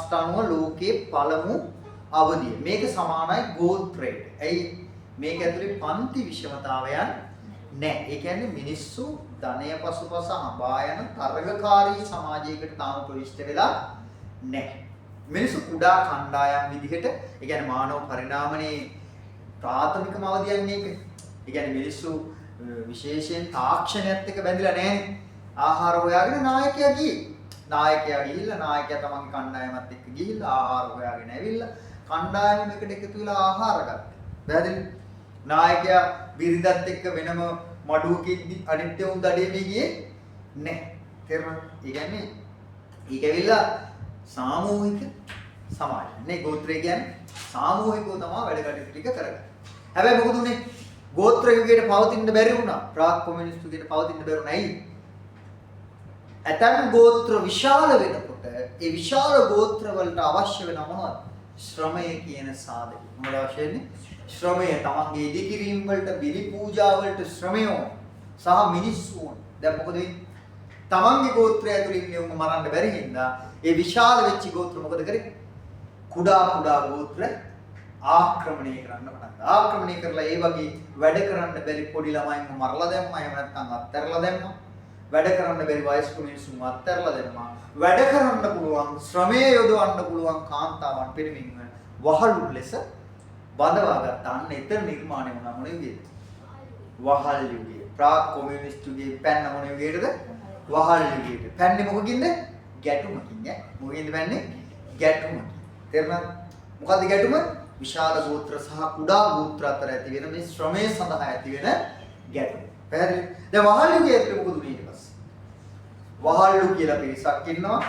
මාක්ස්ට අනුව ලෝකයේ පළමු අවධිය. මේක සමානයි ගෝත්‍රයට. ඇයි මේක ඇතුලේ පන්ති විෂමතාවයන් නැහැ. ඒ කියන්නේ මිනිස්සු ධනය පසුපස හඹා යන තරගකාරී සමාජයකට තාම ප්‍රවිෂ්ඨ වෙලා නැහැ. මිනිස්සු කුඩා කණ්ඩායම් විදිහට, ඒ කියන්නේ මානව පරිණාමයේ ප්‍රාථමිකම අවධියන්නේ ඒක. ඒ කියන්නේ මිනිස්සු විශේෂයෙන් තාක්ෂණයත් එක්ක බැඳිලා නැහැනේ. ආහාර හොයාගෙන නායකයා ගියේ. නායකයා ගිහිල්ලා නායකයා තමන්ගේ කණ්ඩායමත් එක්ක ගිහිල්ලා ආහාර හොයාගෙන ඇවිල්ලා කණ්ඩායම එකට එකතු වෙලා ආහාර ගත්තා. පැහැදිලි? නායකයා බිරිඳත් එක්ක වෙනම මඩුවක ඉද්දි අනිත් උන් දඩේමේ ගියේ නැහැ. තේරුණාද? ඒ කියන්නේ ඒක ඇවිල්ලා සාමූහික සමාජය. නේ ගෝත්‍රය කියන්නේ සාමූහිකව තමයි වැඩ කටයුතු ටික කරගන්නේ. හැබැයි මොකද උනේ? ගෝත්‍ර යුගයට පවතින්න බැරි වුණා. ප්‍රාග් කොමියුනිස්ට් යුගයට පවතින්න බැරි වුණා. ඇයි? ඇතැම් ගෝත්‍ර විශාල වෙනකොට ඒ විශාල ගෝත්‍ර වලට අවශ්‍ය වෙන මොනවද? ශ්‍රමය කියන සාධකය. මොනවද අවශ්‍ය වෙන්නේ? ශ්‍රමය. තමන්ගේ ඉදිකිරීම් වලට, බිලි පූජා වලට ශ්‍රමය ඕන. සහ මිනිස්සු ඕන. දැන් මොකද වෙන්නේ? තමන්ගේ ගෝත්‍රය ඇතුළින් මේ උන් මරන්න බැරි හින්දා ඒ විශාල වෙච්ච ගෝත්‍ර මොකද කරේ? කුඩා කුඩා ගෝත්‍ර ආක්‍රමණය කරන්න පටන් ගත්තා. ආක්‍රමණය කරලා ඒ වගේ වැඩ කරන්න බැරි පොඩි ළමයින්ව මරලා දැම්මා. එහෙම නැත්නම් අත්හැරලා දැම්මා. වැඩ කරන්න බැරි වයස්ක මිනිස්සුන්ව අත්හැරලා දැම්මා. වැඩ කරන්න පුළුවන්, ශ්‍රමය යොදවන්න පුළුවන් කාන්තාවන් පිරිමින්ව වහලුන් ලෙස බඳවා ගත්තා. අන්න එතන නිර්මාණය වුණා මොන යුගයේද? වහල් යුගය. ප්‍රාග් කොමියුනිස්ට් යුගයේ පැන්න මොන යුගයටද? වහල් යුගයට. පැන්නේ මොකකින්ද? ගැටුමකින් ඈ. මොකකින්ද පැන්නේ? ගැටුමකින්. තේරුණාද? මොකද්ද ගැටුම? විශාල ගෝත්‍ර සහ කුඩා ගෝත්‍ර අතර ඇති වෙන මේ ශ්‍රමය සඳහා ඇති වෙන ගැටුම. පැහැදිලි? දැන් වහල් යුගයේ ඇතුලේ මොකද උනේ ඊට පස්සේ? වහල්ලු කියලා පිරිසක් ඉන්නවා.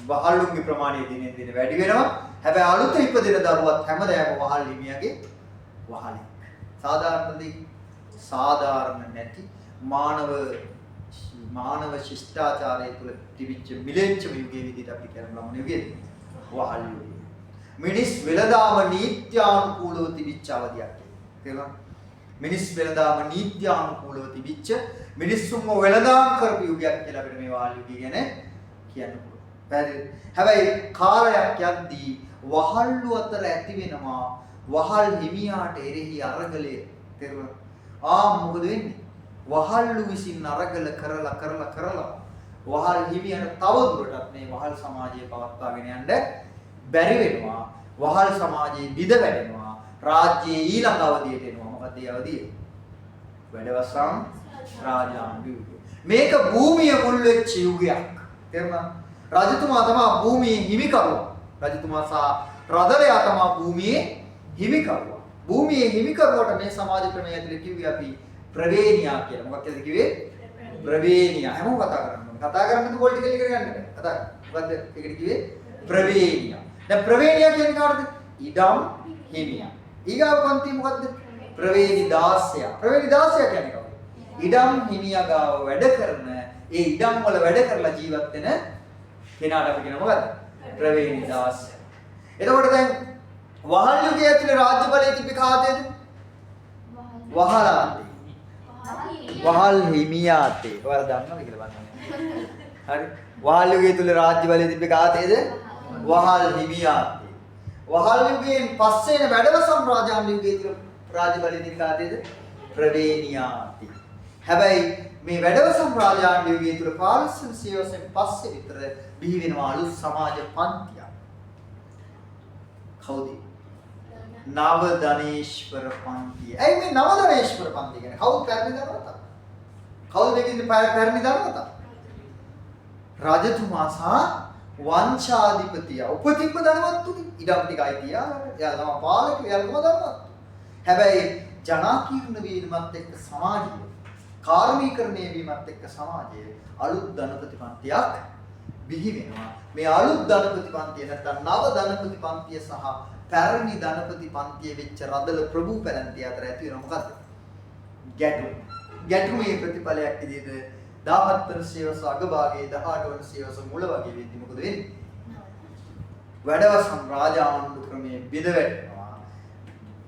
වහල්ලුන්ගේ ප්‍රමාණය දිනෙන් දින වැඩි වෙනවා. හැබැයි අලුත ඉපදෙන දරුවත් හැමදාම වහල් හිමියගේ වහලෙක්. සාධාරණ දෙයක්. සාධාරණ නැති මානව මානව ශිෂ්ටාචාරය තුළ තිබිච්ච මිලේච්ඡම යුගයේ විදිහට අපි කියන්න මොන යුගයේද? වහල් යුගය. මිනිස් වෙළඳාම නීත්‍යානුකූලව තිබිච්ච අවධියක් ඒක. තේරුණාද? මිනිස් වෙළඳාම නීත්‍යානුකූලව තිබිච්ච, මිනිස්සුන්ව වෙළඳාම් කරපු යුගයක් කියලා අපිට මේ වහල් යුගය ගැන කියන්න පුළුවන්. පැහැදිලිද? හැබැයි කාලයක් යද්දී වහල්ලු අතර ඇති වෙනවා වහල් හිමියාට එරෙහි අරගලය. තේරුණාද? ආ, මොකද වෙන්නේ? වහල්ලු විසින් අරගල කරලා කරලා කරලා වහල් හිමියන්ට තව දුරටත් මේ වහල් සමාජය පවත්වාගෙන යන්න බැරි වෙනවා. වහල් සමාජයේ බිඳ වැටෙනවා. රාජ්‍යයේ ඊළඟ අවධියට එනවා. මොකක්ද ඒ අවධිය? වැඩවසම් රාජාණ්ඩු යුගය. මේක භූමිය මුල් වෙච්ච යුගයක්. තේරුණාද? රජතුමා තමා භූමියේ හිමිකරුවා. රජතුමා සහ රදලයා තමා භූමියේ හිමිකරුවා. භූමියේ හිමිකරුවට මේ සමාජ ක්‍රමය ඇතුලේ කිව්වේ අපි ප්‍රවේණියා කියලා. මොකක් කියලාද කිව්වේ? ප්‍රවේණියා. හැමෝම කතා කරන්න ඕනේ. කතා කරන්නේ නැතුව පොලිටිකල් ඉගෙන ගන්න බෑ. කතා කරන්න. මොකද්ද ඒකට කිව්වේ? ප්‍රවේණියා. දැන් ප්‍රවේණියා කියන්නේ කාටද? ඉඩම් හිමියා. ඊගාව පන්ති මොකද්ද? ප්‍රවේණි දාසයා. ප්‍රවේණි දාසයා කියන්නේ කවුද? ඉඩම් හිමියා ගාව වැඩ කරන, ඒ ඉඩම් වල වැඩ කරලා ජීවත් වෙන කෙනාට අපි කියනවා මොකද්ද? ප්‍රවේණි දාසයා. එතකොට දැන් වහල් යුගයේ ඇතුලේ රාජ්‍ය බලය තිබ්බේ කාටේද? වහලාතේ. වහල් හිමියාතේ. ඔයාලා දන්නවද කියලා බලන්න. හරි. වහල් යුගයේ තුල රාජ්‍ය බලය තිබ්බේ කාටේද? වහල් හිමියාතේ. වහල් යුගයෙන් පස්සේ එන වැඩවසම් රාජාණ්ඩු යුගයේ තුල රාජ්‍ය බලය තිබ්බේ කාටේද? ප්‍රවේණියාතේ. හැබැයි මේ වැඩවසම් රාජාණ්ඩු යුගයේ තුල 15 වන සියවසෙන් පස්සේ විතර බිහි වෙනවා අලුත් සමාජ පන්තියක්. කවුද? නවධනේශ්වර පන්තිය. ඇයි මේ නවධනේශ්වර පන්තිය කියන්නේ? කවුද පැරණි ධනවතා? කවුද මේකේ ඉන්නේ පැරණි ධනවතා? රජතුමා සහ වංශාධිපතියා. උපතින්ම ධනවත්තුනේ. ඉඩම් ටික අයිති එයාලට. එයා තමයි පාලකයෝ, එයා තමයි ධනවත්තු. හැබැයි ජනාකීර්ණ වීමත් එක්ක සමාජය, කාර්මීකරණය වීමත් එක්ක සමාජය අලුත් ධනපති පන්තියක් බිහි වෙනවා. මේ අලුත් ධනපති පන්තිය නැත්තම් නව ධනපති පන්තිය සහ පැරණි ධනපති පන්තිය වෙච්ච රදල ප්‍රභූ පැලැන්තිය අතර ඇති වෙන මොකද්ද? ගැටුම. ගැටුමේ ප්‍රතිඵලයක් විදිහට 17 වන සියවස අගභාගයේ, 18 වන සියවස මුල වගේ වෙද්දි මොකද වෙන්නේ? වැඩවසම් රාජාණ්ඩු ක්‍රමයේ බිඳ වැටෙනවා.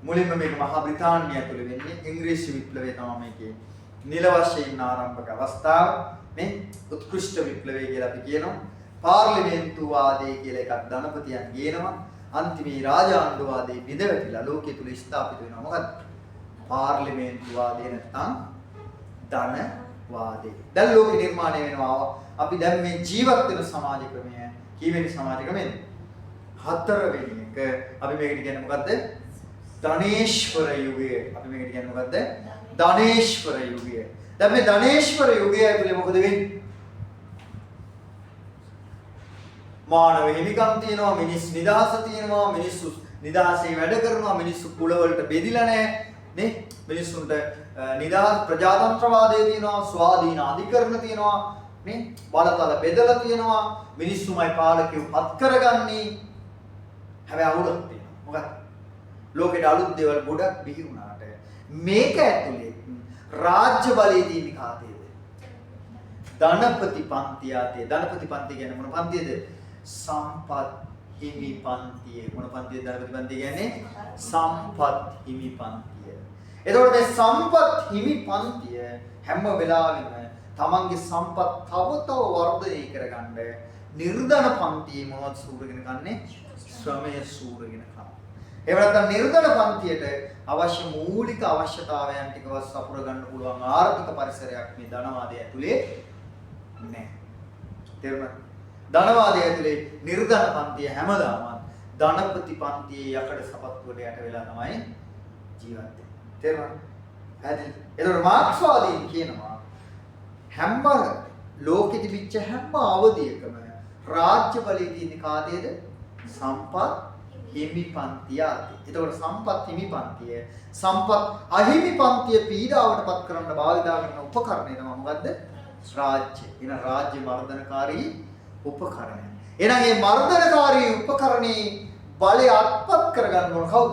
මුලින්ම මේක මහා බ්‍රිතාන්‍ය ඇතුළේ වෙන්නේ. ඉංග්‍රීසි විප්ලවය තමයි මේකේ නිල වශයෙන් ආරම්භක අවස්ථාව. මේ උත්කෘෂ්ඨ විප්ලවය කියලා අපි කියනවා. පාර්ලිමේන්තුවාදය කියලා එකක් ධනපතියන් ගේනවා. අන්තිමේ රාජාණ්ඩුවාදයේ බිඳ වැටිලා ලෝකයේ තුල ස්ථාපිත වෙනවා. මොකද්ද? පාර්ලිමේන්තුවාදය නැත්නම් ධනවාදය. දැන් ලෝකෙ නිර්මාණය වෙනවා. අපි දැන් මේ ජීවත් වෙන සමාජ ක්‍රමය කීවෙනි සමාජ ක්‍රමයද? හතරවෙනි එක. අපි මේකට කියන්නේ මොකද්ද? ධනේශ්වර යුගය. අපි මේකට කියන්නේ මොකද්ද? ධනේශ්වර යුගය. දැන් මේ ධනේශ්වර යුගය ඇතුලේ මොකද වෙන්නේ? මානව හිමිකම් තියෙනවා, මිනිස් නිදහස තියෙනවා, මිනිස්සු නිදහසේ වැඩ කරනවා, මිනිස්සු කුලවලට බෙදිලා නැහැ නේ. මිනිස්සුන්ට නිදහස් ප්‍රජාතන්ත්‍රවාදය තියෙනවා, ස්වාධීන අධිකරණ තියෙනවා නේ, බලතල බෙදලා තියෙනවා, මිනිස්සුමයි පාලකයෝ පත් කරගන්නේ. හැබැයි අවුලක් තියෙනවා. මොකක්ද? ලෝකෙට අලුත් දේවල් ගොඩක් බිහි වුණාට මේක ඇතුලේ රාජ්‍ය බලය තියෙන කාටේද? ධනපති පන්තිය අතේ. ධනපති පන්තිය කියන්නේ මොන පන්තියද? සම්පත් හිමි පන්තිය. මොන පන්තියද ධනපති පන්තිය කියන්නේ? සම්පත් හිමි පන්තිය. එතකොට මේ සම්පත් හිමි පන්තිය හැම වෙලාවෙම තමන්ගේ සම්පත් තව තව වර්ධනය කරගන්න නිර්ධන පන්තියේ මොනවද සූරගෙන කන්නේ? ශ්‍රමය සූරගෙන කනවා. එහෙම නැත්නම් නිර්ධන පන්තියට අවශ්‍ය මූලික අවශ්‍යතාවයන් ටිකවත් සපුර ගන්න පුළුවන් ආර්ථික පරිසරයක් මේ ධනවාදය ඇතුලේ නැහැ. තේරුණාද? ධනවාදය ඇතුලේ නිර්ධන පන්තිය හැමදාම ධනපති පන්තියේ යකඩ සපත්තුවට යට වෙලා තමයි ජීවත් වෙන්නේ. තේරුණාද? පැහැදිලිද? එතකොට මාක්ස්වාදීන් කියනවා හැම ලෝකෙ තිබිච්ච හැම අවධියකම රාජ්‍ය බලය තියෙන කාටේද? සම්පත් හිමි පන්තිය අතේ. එතකොට සම්පත් හිමි පන්තිය සම්පත් අහිමි පන්තිය පීඩාවට පත් කරන්න භාවිතා කරන උපකරණය තමයි මොකද්ද? රාජ්‍ය. එහෙනම් රාජ්‍ය මර්ධනකාරී උපකරණය. එහෙනම් මේ මර්ධනකාරී උපකරණේ බලය අත්පත් කරගන්න ඕන කවුද?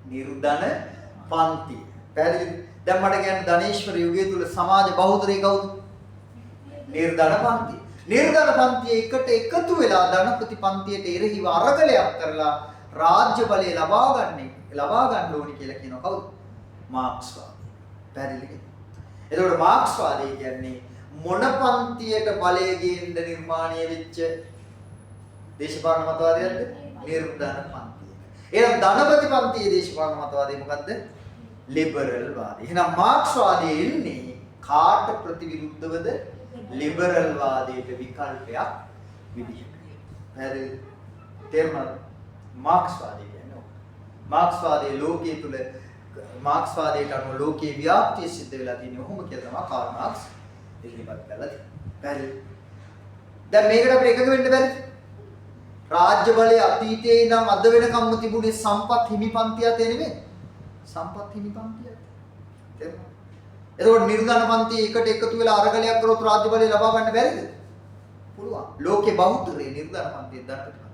නිර්ධන පන්තිය. පැහැදිලිද? දැන් මට කියන්න ධනේශ්වර යුගය තුල සමාජ බහුතරය කවුද? නිර්ධන පන්තිය. නිර්ධන පන්තිය එකට එකතු වෙලා ධනපති පන්තියට එරෙහිව අරගලයක් කරලා රාජ්‍ය බලය ලබා ගන්න ඕනි කියලා කියනවා කවුද? මාක්ස්වාදී. පැහැදිලිද? එතකොට මාක්ස්වාදී කියන්නේ මොන පන්තියට බලය ගේන්න නිර්මාණය වෙච්ච දේශපාලන මතවාදයක්ද? නිර්ධන පන්තියට. එහෙනම් ධනපති පන්තියේ දේශපාලන මතවාදය මොකද්ද? ලිබරල් වාදය. එහෙනම් මාක්ස්වාදයේ එන්නේ කාට ප්‍රතිවිරුද්ධවද? ලිබරල් වාදයට විකල්පයක් විදිහට. පැහැදිලිද? තේරුණාද? මාක්ස්වාදය කියන්නේ ඔක. මාක්ස්වාදයේ ලෝකයේ තුල මාක්ස්වාදයට අනුව ලෝකයේ ව්‍යාප්තිය සිද්ධ වෙලා තියෙන්නේ ඔහොම කියලා තමයි කාල් මාක්ස් ඉදිරිපත් කරලා තියෙන්නේ. පැහැදිලිද? දැන් මේකට අපිට එකඟ වෙන්න බැරිද? රාජ්‍ය බලය අතීතයේ ඉඳන් අද වෙනකම්ම තිබුණේ සම්පත් හිමි පන්තිය අතේ නෙමෙයි. සම්පත් හිමි පන්තිය අතේ. තේරුණාද? එතකොට නිර්ධන පන්තිය එකට එකතු වෙලා අරගලයක් කරොත් රාජ්‍ය බලය ලබා ගන්න බැරිද? පුළුවන්. ලෝකේ බහුතරය නිර්ධන පන්තිය ධනපති පන්තිය.